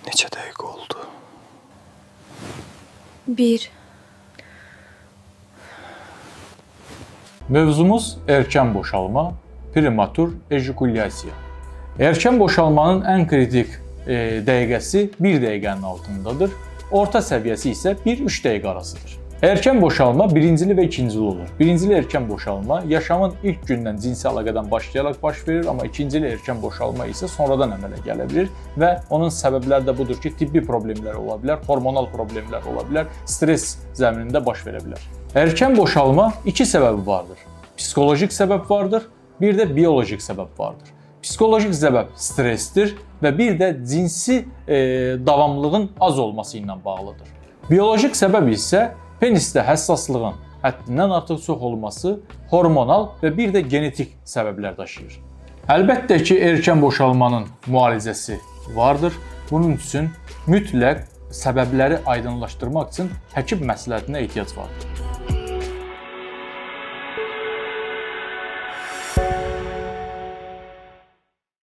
Neçə dəqiqə oldu? 1. Mövzumuz erkən boşalma, prematur ejekulyasiya. Erkən boşalmanın ən kritik dəqiqəsi 1 dəqiqənin altındadır. Orta səviyyəsi isə 1-3 dəqiqə arasıdır. Erkən boşalma birincili və ikincili olur. Birincili erkən boşalma yaşamın ilk gündən cinsi əlaqədən başlayaraq baş verir, amma ikincili erkən boşalma isə sonradan əmələ gələ bilir və onun səbəbləri də budur ki, tibbi problemlər ola bilər, hormonal problemlər ola bilər, stress zəminində baş verə bilər. Erkən boşalma iki səbəbi vardır. Psixolojik səbəb vardır, bir də biolojik səbəb vardır. Psixolojik səbəb stressdir və bir də cinsi davamlılığın az olması ilə bağlıdır. Biolojik səbəb isə penisdə həssaslığın həddindən artıq çox olması, hormonal və bir də genetik səbəblər daşıyır. Əlbəttə ki, erkən boşalmanın müalicəsi vardır. Bunun üçün mütləq səbəbləri aydınlaşdırmaq üçün həkim məsləhətinə ehtiyac vardır.